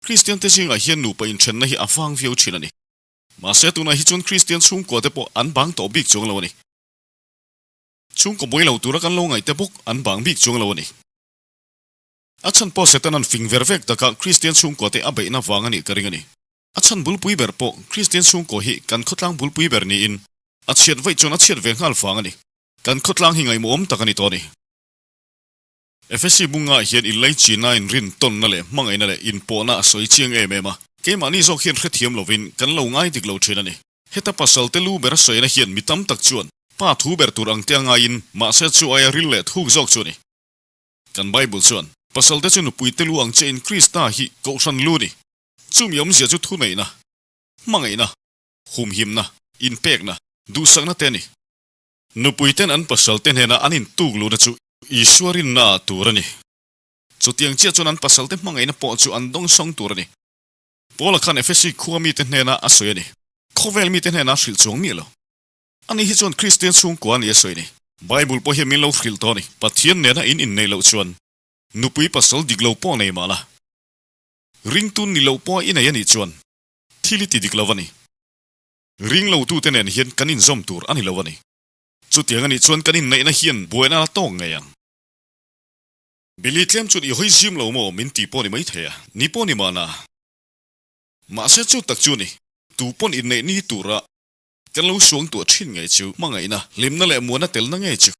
Kristian te zingah hian nupa inthenna hi a vang viau thin a ni. Mahse tunah hi chuan Kristian chhungkua te pawh an bang tawh bik chuang lo a ni. Chhungkaw buai lo tura kan lo ngaih te bawk an bang bik chuang lo a ni. A chhan pawh Setanan fing ver vek taka Kristian chhungkua te a beihna vang a nih ka ring a ni. A chhan bulpui ber pawh Kristian chhungkaw hi kan khawtlang bulpui ber niin a chhiat vaih chuan a chhiat ve nghal vang a ni. Kan khawtlang hi ngaihmawhawm tak a ni tawh a ni. Efesi bungah hian inlaichinna inrintawnna leh hmangaihna leh inpawhna a sawi chiang em em a, keimahni zawk hian hrethiam lovin kan lo ngai dik lo thin a ni. Heta pasalte lu ber a sawina hian mi tam tak chuan pa thu ber tur ang te a ngaiin mahse chu aia ril leh thuk zawk chu a ni. Kan Bible chuan pasalte chu nupuite lu ang che in Krista hi kohhran lu a ni. Chumi awmzia chu thuneihna, hmangaihna, humhimna, inpekna, duhsakna te a ni. Nupuiten an pasalte hnena an intuk luhna chu Isua rinna ah tur a ni. Chutiang chiah chuan an pasalte hmangaihna pawh chu an dawngsawng tur a ni. Paula khan Efesi khua mite hnena a sawi a ni. Khawvel mite hnena a hrilh chuang miah lo. Ani hi chuan Kristian chhungkua a ni a sawi a ni. Bible pawh hian min lo hrilh tawh a ni. Pathian nena in inneih loh chuan nupui pasal dik lo pawh nei mah la. Ringtu ni loh pawh i nei a nih chuan thil i ti dik lo a ni. Ring lotute nen hian kan inzawm tur a ni lo a ni. Chutiang a nih chuan kan inneihna hian buaina a tawk ngei ang. Billy tlem chuan i hawi zim lo maw min ti pawh ni maithei a, ni pawh ni mahna. Mahse chu tak chu a ni, tu pawn inneih ni tura kan lo suang tuah thin ngei chu hmangaihna, hlimna leh muana telna ngei chu.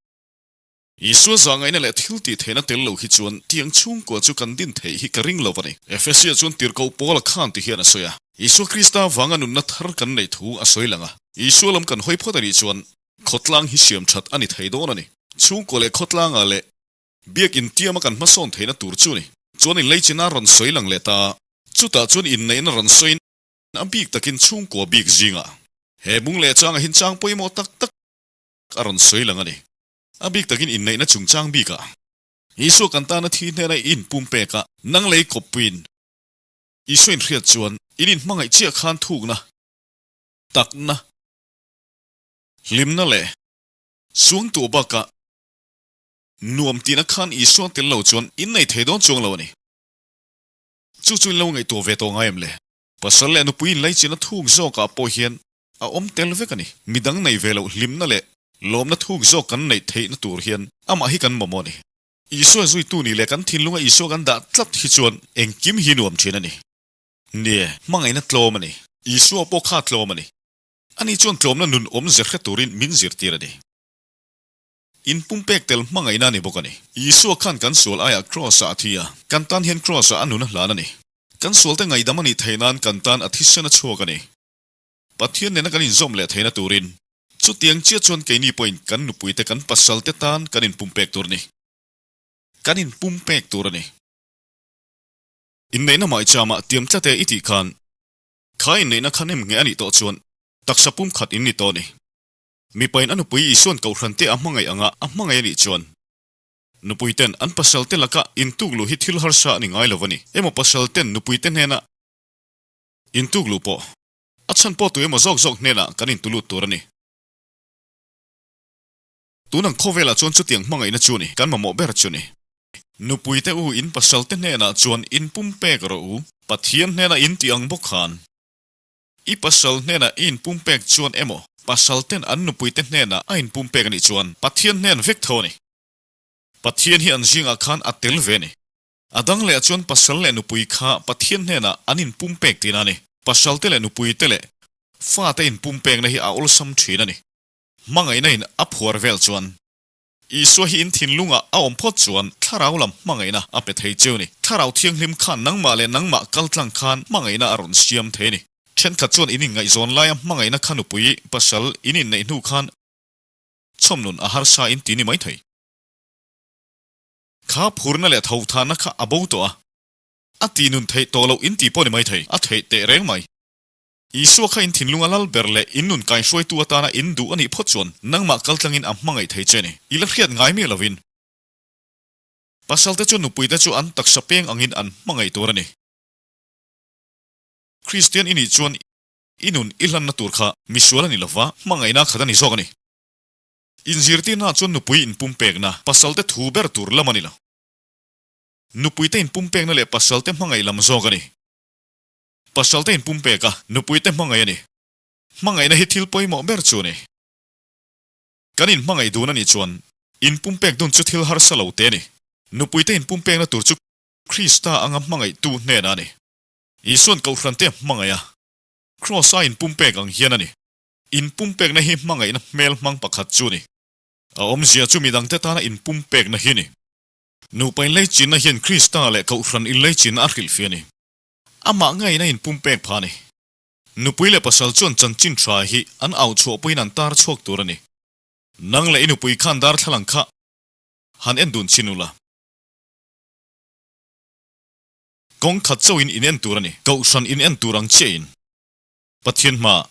Isua zahngaihna leh thil tih theihna tel lo hi chuan tiang chhungkua chu kan din theih hi ka ring lo a ni. Efesia chuan tirhkoh Paula khan ti hian a sawi a. Isua Krista vanga nunna thar kan neih thu a sawi lang a. Isua lam kan hawi phawt a nih chuan khawtlang hi siam that a ni thei dawn a ni. Chhungkua leh khawtlangah leh biak intiama kan hmasawn theihna tur chu a ni. Chuan inleichina rawn sawi lang leh ta. Chutah chuan inneihna rawn sawiin a bik takin chhungkua bik zingah he bung leh changah hin chang pawimawh tak tak a rawn sawi lang a ni. A bik takin inneihna chungchang bikah Isua kan tana thi hnena i inpumpek a, nang lei kawppuiin Isua inhriat chuan in inhmangaih chiah khan thukna, takna, hlimna leh suangtuah bakah nuam tihna khan Isua tel lo chuan innei thei dawn chuang lo a ni. Chu chu in lo ngaihtuah ve tawh ngai em le? Pasal leh nupui inlaichinna thuk zawkah pawh hian A awm tel vek a ni. Midang nei ve loh hlimna leh lawmna thuk zawk kan neih theihna tur hian amah hi kan mamawh a ni. Isua zuitu nih leh kan thinlunga Isua kan dah tlat hi chuan engkim hi nuam thin a ni. Nie, hmangaihna tlawm a ni. Isua pawh kha tlawm a ni. Ani chuan tlawmna nun awm zir hre turin min zirtir a ni. Inpumpek tel hmangaihna a ni bawk a ni. Isua khan kan sual aiah Kraws-ah a thi a, kan tan hian Kraws-ah a nun a hlan a ni. Kan sualte ngaihdam a nih theih nan kan tan a thisen a chhuak a ni. Pathian nena kan inzawm leh theihna turin chutiang chiah chuan keini pawhin kan nupuite kan pasalte tan kan inpumpek tur a ni. Kan inpumpek tur a ni. Inneihna maichama tiam tlat e i tih khan kha inneihna kha nem nge a nih tawh chuan taksa pumkhat in ni tawh a ni. Mipain a nupui Isuan kohhran te a hmangaih anga a hmangaih a nih chuan nupuiten an pasalte laka intukluh hi thil harsa a ni ngai lo a ni. Emaw pasalten nupuite hnena intukluh pawh A chhan pawh tu emaw zawk zawk hnenah kan intulut tur a ni. Tun ang khawvelah chuan chutiang hmangaihna chu ni kan mamawh ber chu ni. Nupuite u in pasalte hnenah chuan in pumpek rawh u. Pathian hnenah in tih ang bawk khan i pasal hnenah i inpumpek chuan emaw pasalten an nupuite hnenah a inpumpek a nih chuan Pathian hnen vek tho a ni. Pathian hi an zingah khan a tel ve a ni. A dang leh chuan pasal leh nupui kha Pathian hnenah an inpumpek tihna a ni. Pasalte leh nupuite leh fate inpumpekna hi a awlsam thin a ni. Hmangaihna in a phuar vel chuan Isua hi in thinlungah a awm phawt chuan thlarau lam hmangaihna a pe thei cheu ni. Thlarau thianghlim khan nangmah leh nangmah kaltlang khan hmangaihna a rawn siam thei a ni. Thenkhat chuan in inngaihzawn laia hmangaihna kha nupui pasal in inneih hnu khan chhawmnun a harsa in ti ni mai thei. Kha phurna leh tho thana kha a bo tawh a, a tih nun theih tawh loh in tih pawh ni mai thei, a theih teh reng mai. Isua kha in thinlunga lal ber leh in nun kaihruaitu atana in duh a nih phawt chuan nangmah kaltlangin a hmangaih thei che ni. I la hriat ngai miah lovin. Pasalte chu nupuite chu an taksa peng angin an hmangaih tur a ni. Kristian i nih chuan i nun i hlanna tur kha misual a ni lova, hmangaihna khat a ni zawk a ni. Inzirtirna chuan nupui inpumpekna, pasalte thu ber tur lam a ni lo. Nupuite inpumpekna leh pasalte hmangaih lam zawk a ni. Pasal te inpumpek a, nupui te hmangaih a ni. Hmangaihna hi thil pawimawh ber chu a ni. Kan inhmangaih dun a nih chuan inpumpek dun chu thil harsa lo te a ni. Nupui te inpumpekna tur chu Krista anga hmangaihtu hnenah a ni. Isuan Kohhran te a hmangaih a, Kraws a inpumpek ang hian a ni. Inpumpekna hi hmangaihna hmel hmang pakhat chu a ni. A awmzia chu midangte tana inpumpekna hi a ni. Nupa inleichinna hian Krista leh Kohhran inleichinna a hrilhfiah a ni. Amah ngaiin a inpumpek pha a ni. Nupui leh pasal chuan chanchin tha hi an au chhuah pawhin an tar chhuak tur a ni. Nang leh i nupui khan darthlalang kha han en dun chin ula. Kawng khat chauhin in en tur a ni. Kohhran in en tur ang chiahin Pathian hmaah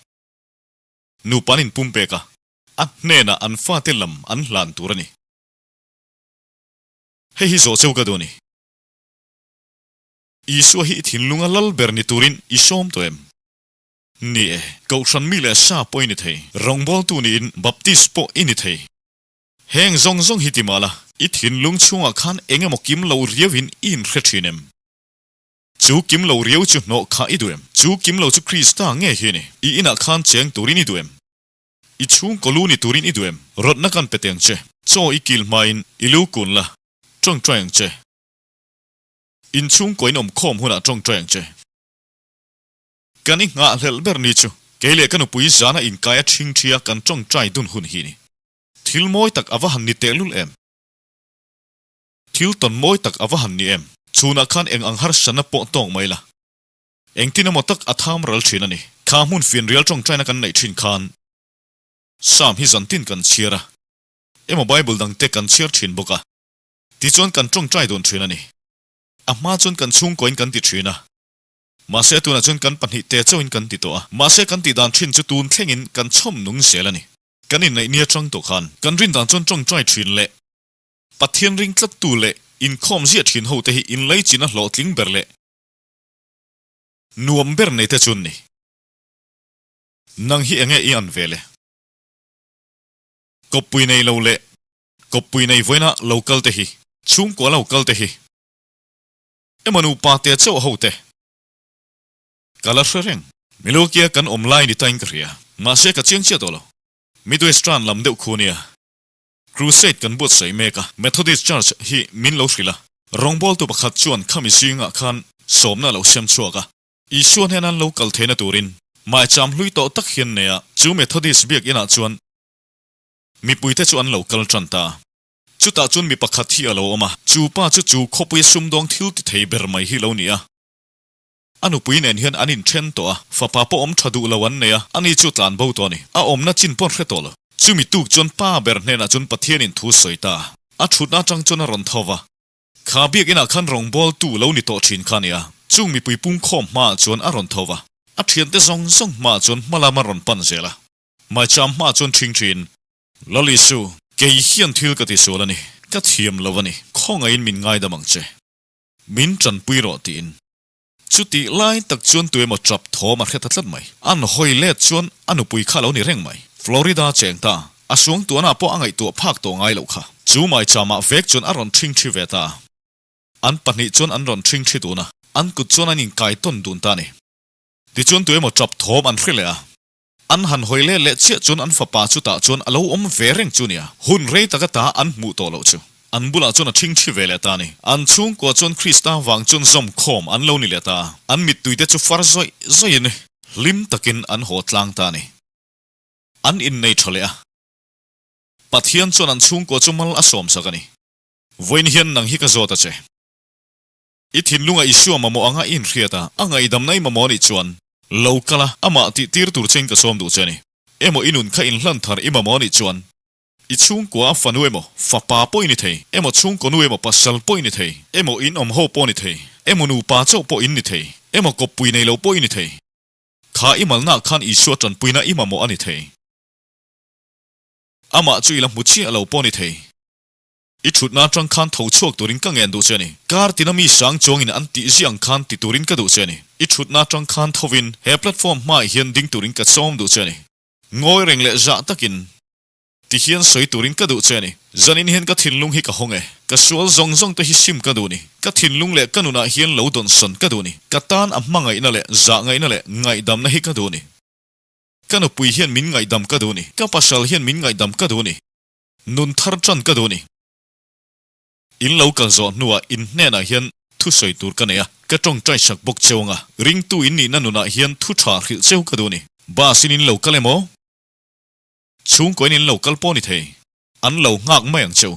nupa an inpumpek a, a hnenah an fate lam an hlan tur a ni. Hei hi zawh cheu ka duh a ni. Isua hi i thinlunga lal ber ni turin i sawm tawh em? Ni e, Kohhran mi leh sa pawh i ni thei, rawngbawltu niin Baptist pawh i ni thei. Heng zawng zawng hi ti mah la, i thinlung chhungah khan eng emaw kim lo riauin i inhre thin em? Chu kim lo riau chu hnawh kha i duh em? Chu kim lo chu Krista nge hi a ni? I inah khan cheng turin i duh em? I chhungkaw lu ni turin i duh em? Rawtna kan pe teng che. Chaw i kil hmain i lu kun la, tawngtai ang che. In chhungkaw in awmkhawm hunah tawngtai ang che. Kan i nghahhlelh ber ni chu kei leh ka nupui zana inkai a ṭhing ṭhia kan tawngtai dun hun hi ni. Thil mawi tak a va han ni tehlul em? Thil tawn mawi tak a va han ni em? Chhunah khan eng ang harsatna pawh tawk mai la. Engtin emaw tak a tham ral thin a ni. Kha hmun fianrial tawngtaina kan neih thin khan Psalm hi zantin kan chhiar a, emaw Bible dangte kan chhiar thin bawk a, tichuan kan tawngtai dun thin a ni. A hma chuan kan chhungkawiin kan ti thin a, mahse tunah chuan kan pahnihte chauhin kan ti tawh a, mahse kan tih dan thin chu tun thlengin kan chhawm nung zel a ni. Kan inneih ni atang tawh khan kan rin dan chuan tawngtai thin leh Pathian ring tlattu leh inkhawm ziah thin hote hi inleichin a hlawhtling ber leh nuam ber nei te chu an ni. Nang hi enge i an ve le? Kawppui nei lo leh kawppui nei vawiina lo kal te hi, chhungkua lo kal te hi, emaw nupa te chauh ho te ka la hre reng. Milwaukee-a kan awm lai ni tain ka hria, mahse ka chiang chiah tawh lo. Midwestern lam deuh khu nia. Crusade kan buatsaih mek a, Methodist Church hi min lo hrilh a. Rawngbawltu pakhat chuan khami zingah khan sawmna a lo siam chhuak a. Isua hnena an lo kal theihna turin maicham hlui tawh tak hian nei a, chu Methodist biakinah chuan mipuite chu an lo kal tan ta a. Chutah chuan mi pakhat hi a lo awm a, chu pa chu chu khawpuia sumdawng thil ti thei ber mai hi lo ni a. A nupui nen hian an inthen tawh a, fapa pawh awm tha duh lo an nei a, ani chu tlan bo tawh a ni. A awmna chin pawh hre tawh lo. Chumi tuk chuan pa ber hnenah chuan Pathianin thu sawi ta a. A thutna atang chuan a rawn tho va. Kha biakinah khan rawngbawltu lo ni tawh thin kha a ni a, chung mipui pungkhawm hmaah chuan a rawn tho va. A thiante zawng zawng hmaah chuan hmalam a rawn pan zel a. Maicham hmaah chuan ṭhing ṭhin. Lal Isu, kei hian thil ka tisual a ni, ka thiam lo a ni, khawngaihin min ngaidam ang che. Min tanpui rawh tiin. Chutih lai tak chuan tuemaw tap thawm a hre ta tlat mai. An hawi let chuan a nupui kha lo ni reng mai. Florida cheng ta, a suangtuahna pawh a ngaihtuah phak tawh ngai loh kha. Chu maicham ah vek chuan a rawn ṭhing ṭhi ve ta a. An pahnih chuan an rawn ṭhing ṭhi dun a, an kut chuan an inkai tawn dun ta a ni. Tichuan tuemaw tap thawm an hre leh a. An han hawi let leh chiah chuan an fapa chutah chuan a lo awm ve reng chu nia, hun rei taka ta an hmuh tawh loh chu. An bulah chuan a ṭhingṭhi ve leh ta a ni. An chhungkua chuan Krista vang chuan zawm khawm an lo ni leh ta a, an mittuite chu far zawih zawihin hlim takin an haw tlang ta a ni. An innei ṭha leh a, Pathian chuan an chhungkua chu mal a sawmsak a ni. Vawiin hian nang hi ka zawt a che. I thinlunga Isua mamawh anga i inhriat a, a ngaihdamna i mamawh anih chuan, lo kal a, amah tih tir tur chein ka sawm duh che a ni. Emaw i nun kha inhlan thar i mamawh anih chuan, i chhungkua a fanu emaw, fapa pawh i ni thei, emaw chhungkaw nu emaw pasal pawh i ni thei, emaw in awm ho pawh ni thei, emaw nupa chauh pawh in ni thei, emaw kawppui nei lo pawh i ni thei. Kha i malnaah khan Isua tanpuina i mamawh a ni thei. Amah chu i la hmu chiah lo pawh a ni thei. I thutna atang khan tho chhuak turin ka ngen duh che a ni. Kar tina mi sang chuangin an tih ziah ang khan ti turin ka duh che a ni. I thutna atang khan thovin he platform hmaah hian ding turin ka sawm duh che a ni. Ngawi reng leh zah takin. Tihian sawi turin ka duh che a ni. Zanin hian ka thinlung hi ka hawng e. Ka sual zawng zawng te hi sim ka duh ni. Ka thinlung leh ka nunah hian lo dawnsawn ka duh ni. Ka tan a hmangaihna leh zahngaihna leh ngaihdamna hi ka duh ni. Ka nupui hian min ngaihdam ka duh ni. Ka pasal hian min ngaihdam ka duh ni. Nun thar tan ka duh ni. In lo kal zawh hnuah in hnenah hian thu sawi tur ka nei a, ka tawngtai sak bawk cheu anga, ringtu in nihna nunah hian thu tha hrilh cheu ka duh ni. Bus in in lo kal emaw? Chhungkaw in in lo kal pawh ni thei. An lo nghak mai ang cheu.